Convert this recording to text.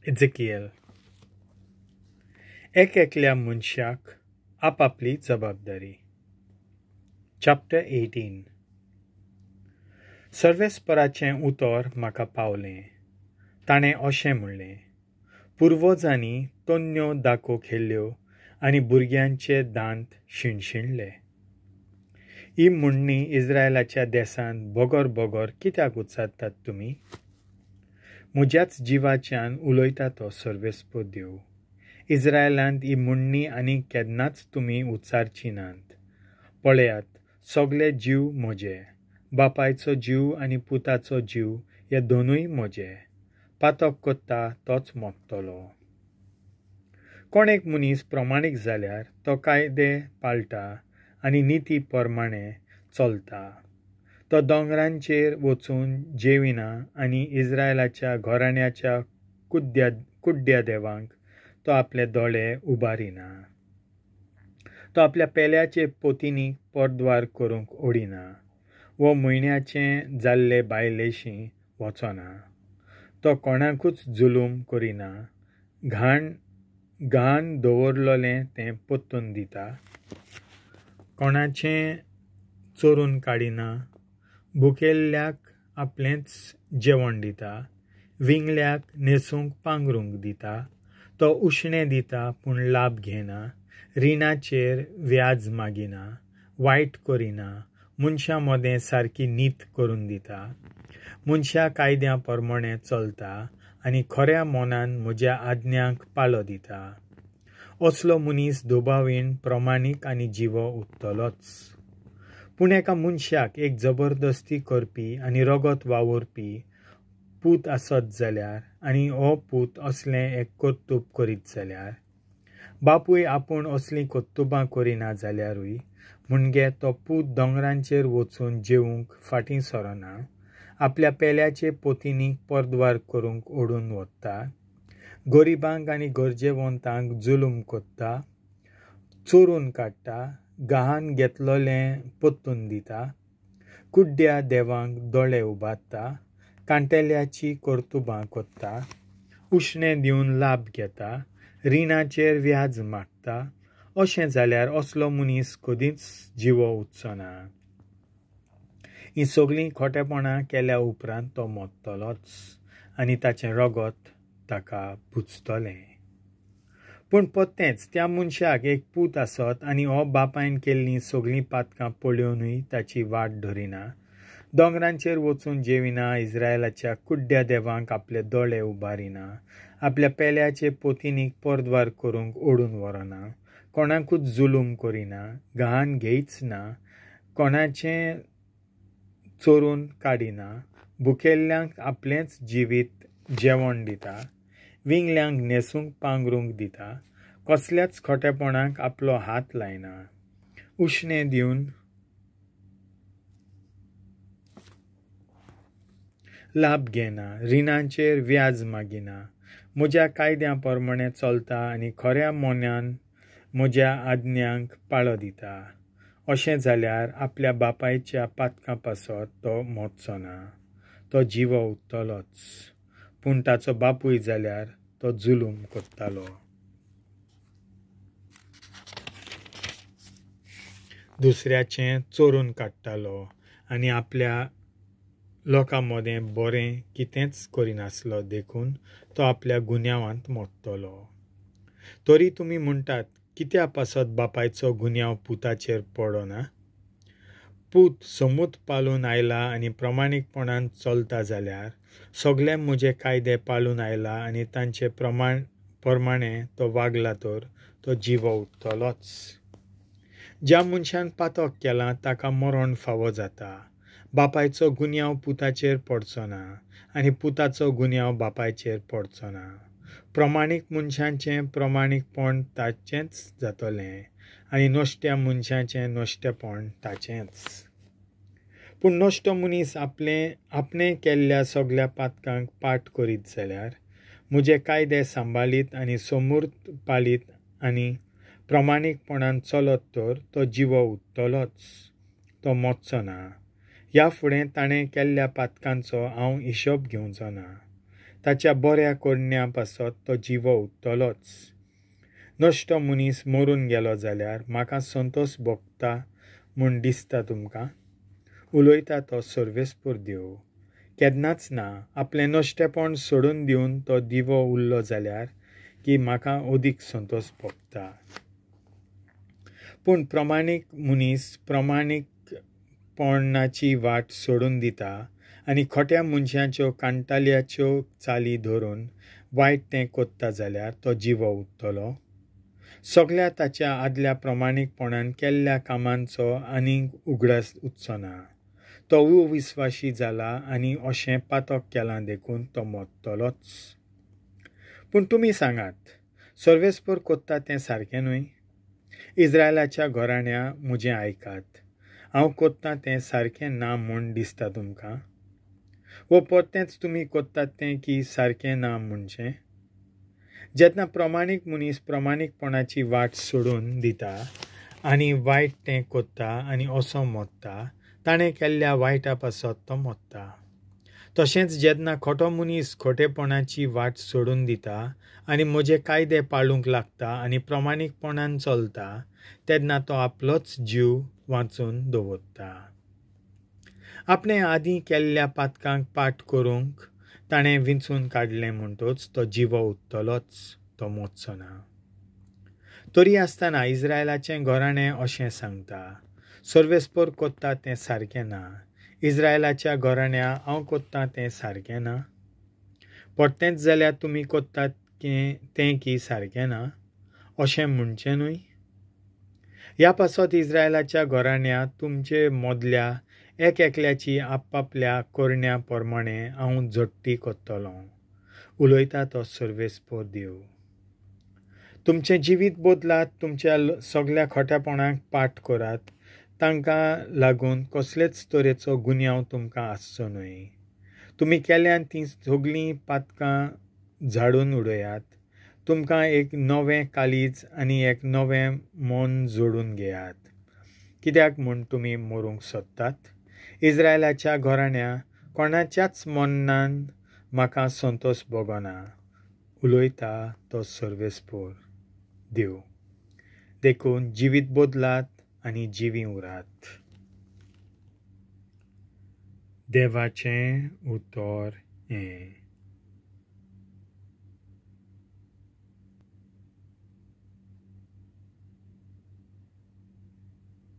इझेकिएल. एक एकल्या मनशाक आपापली जबाबदारी. चॅप्टर 18. सर्वेस्पराचें उतर म्हाका पावलें. ताणें अशें म्हणलें, पुर्वजांनी तन्न्यो दाको खेल्ल्यो आनी भुरग्यांचे दांत शिणशिणले. ही म्हणणी इस्रायलाच्या देसांत बगर बगर कित्याक उच्चारतात तुमी? म्हज्याच जिवाच्यान उलयता तो सर्वेस्पर देव. इस्रायलांत ही म्हणणी आनी केन्नाच तुमी उच्चारची नात. पळयात, सगळे जीव म्हजे, बापायचो जीव आनी पुताचो जीव हे दोनूय म्हजे. पातक करता तोच मोडटलो. कोण एक मनीस प्रमाणीक जाल्यार तो कायदे पाळटा आनी निती प्रमाणे चलता. तो दोंगरांचेर वचून जेविना आनी इस्रायलाच्या घराण्याच्या कुड्ड्या देवांक तो आपले दोळे उबारिना. तो आपल्या पेल्याचे पोतीनीक परद्वार करूंक ओडिना वो म्हयन्याचें जाल्ले बायलेशी वचना. तो कोणाकूच जुलूम करिना, घाण दवरलेलें तें परतून दिता, कोणाचें चोरून काडिना, भुकेल्ल्याक आपलेंच जेवण दिता, विंगल्याक न्हेसूंक पांगरूंक दिता. तो उश्णें दिता पूण लाभ घेना, रिणाचेर व्याज मागिना, वायट करिना, मनशां मदें सारकी नीत करून दिता, मनशां कायद्या प्रमाणें चलता आनी खऱ्या मनान म्हज्या आज्ञांक पाळो दिता. असलो मनीस दुबावीन प्रमाणीक आनी जिवो उरतलोच. पूण एका मनशाक एक जबरदस्ती करपी आनी रगत वावुरपी पूत आसत जाल्यार आनी हो पूत असलें एक कर्तुब करीत जाल्यार, बापूय आपूण असलीं कर्तुबां करिना जाल्यारूय म्हणजे तो पूत दोंगरांचेर वचून जेवंक फाटीं सरना, आपल्या पेल्याचे पोतीनीक परद्वार करूंक ओडून वता, गरिबांक आनी गरजेवंतांक जुलूम करता, चोरून काडटा, गहाण घेतलेलें परतून दिता, कुड्ड्या देवांक दोळे उबारता, कांटेल्याची कर्तुबां करता, उश्णें दिवन लाभ घेता, रिणाचेर व्याज मागता. अशें जाल्यार असलो मनीस कदींच जिवो उरचो ना. हीं सगळीं खोटेपणां केल्या उपरांत तो मरतलोच आनी ताचें रगत ताका पुजतलें. पूण परतेंच त्या मनशाक एक पूत आसत आनी हो बापायन केल्लीं सगळीं पातकां पळोवनूय ताची वाट धरिना, दोंगरांचेर वचून जेविना, इस्रायलाच्या कुड्ड्या देवांक आपले दोळे उबारिना, आपल्या पेल्याचे पोतीनीक परद्वार करूंक ओडून व्हरना, कोणाकूच जुलूम करिना, गहाण घेयच ना, कोणाचें चोरून काडिना, भुकेल्ल्यांक आपलेंच जिवीत जेवण दिता, विंगल्यांक न्हेसूंक पांगरूंक दिता, कसल्याच खोटेपणाक आपलो हात लायना, उश्णें दिवन लाभ घेना, रिणाचेर व्याज मागिना, म्हज्या कायद्या प्रमाणें चलता आनी खऱ्या मनान म्हज्या आज्ञांक पाळो दिता. अशें जाल्यार आपल्या बापायच्या पातकां पासत तो मरचो ना, तो जिवो उरतलोच. पूण ताचो बापूय जाल्यार तो जुलूम करतालो, दुसऱ्याचें चोरून काडटालो आनी आपल्या लोकां मदें बरें कितेंच करिनासलो, देखून तो आपल्या गुन्यांवांत मरतलो. तरी तुमी म्हणटात, कित्या पासत बापायचो गुन्यांव पुताचेर पडना? पूत समूत पाळून आयला आनी प्रमाणीकपणान चलता जाल्यार, सगळे म्हजे कायदे पाळून आयला आनी तांचे प्रमाणें तो वागला तर तो जिवो उरतलोच. ज्या मनशान पातक केलां ताका मरण फावो जाता. बापायचो गुन्यांव पुताचेर पडचो ना आनी पुताचो गुन्यांव बापायचेर पडचो ना. प्रमाणीक मनशांचें प्रमाणीकपण ताचेंच जातलें आनी नश्ट्या मनशाचें नश्टेपण ताचेंच. पूण नश्टो मनीस आपणें केल्ल्या सगळ्या पातकांक पाठ करीत जाल्यार, म्हजे कायदे सांबाळीत आनी समूर्त पाळीत आनी प्रमाणीकपणान चलत तर तो जिवो उरतलोच, तो मरचो ना. ह्या फुडें ताणें केल्ल्या पातकांचो हांव हिशोब घेवचो ना. ताच्या बऱ्या करण्या पासत तो जिवो उरतलोच. नश्टो मनीस मरून गेलो जाल्यार म्हाका संतोश भोगता म्हूण दिसता तुमकां? उलयता तो सर्वेस्पर देव. केन्नाच ना. आपलें नश्टेपण सोडून दिवन तो दिवो उरलो जाल्यार की म्हाका अदीक संतोश भोगता. पूण प्रमाणीक मनीस प्रमाणीकपणाची वाट सोडून दिता आनी खोट्या मनशाच्यो कांटाल्याच्यो चाली धरून वायट तें कोत्ता जाल्यार तो जिवो उरतलो. सगल्या ताच्या आदल्या प्रमाणीकपणान केल्ल्या कामांचो आनीक उगडास उरचो ना. तो अविस्वाशी जाला आनी अशें पातक केलां देखून तो मरतलोच. पूण तुमी सांगात, सर्वेस्पर कोत्ता तें सारकें न्हय? इस्रायलाच्या घराण्या म्हजें आयकात. हांव कोत्तां तें सारकें ना म्हूण दिसता तुमकां? वो परतेंच तुमी कोत्तात तें की सारकें ना म्हणचें? जेन्ना प्रमाणीक मनीस प्रमाणीकपणाची वाट सोडून दिता आनी वायट तें कोत्ता आनी असो मरता, ताणें केल्ल्या वायटा पासत तो मरता. तशेंच जेन्ना खोटो मनीस खोटेपणाची वाट सोडून दिता आनी म्हजे कायदे पाळूंक लागता आनी प्रमाणीकपणान चलता, तेन्ना तो आपलोच जीव वाचून दवरता. आपणें आदीं केल्ल्या पातकांक पाठ करूंक ताणें विंचून काडलें म्हणटच तो जिवो उरतलोच, तो मरचो ना. तरी आसतना इस्रायलाचें घराणें अशें सांगता, सर्वेस्पर कोत्ता तें सारकें ना. इस्रायलाच्या घराण्या हांव कोत्तां तें सारकें ना? परतेंच जाल्यार तुमी कोत्तात तें की सारकें ना अशें म्हणचें न्हय? ह्या पासत इस्रायलाच्या घराण्या तुमचे मदल्या एक एकल्याची आपापल्या करण्या प्रमाणें हांव झडटी करतलों. उलयता तो सर्वेस्पर देव. तुमचें जिवीत बदलात, तुमच्या सगल्या खोट्यापणाक पाठ करात, तांकां लागून कसलेच तरेचो गुन्यांव तुमकां आसचो न्हय. तुमी केल्यान तीं सगलीं पातकां झाडून उडयात. तुमकां एक नवें काळीज आनी एक नवें मन जोडून घेयात. कित्याक म्हूण तुमी मरूंक सोदतात? इस्रायलाच्या घराण्या कोणाच्याच मनान म्हाका संतोश भोगना. उलयता तो सर्वेस्पर देव. देखून जिवीत बदलात आनी जिवी उरात. देवाचें उतर हें.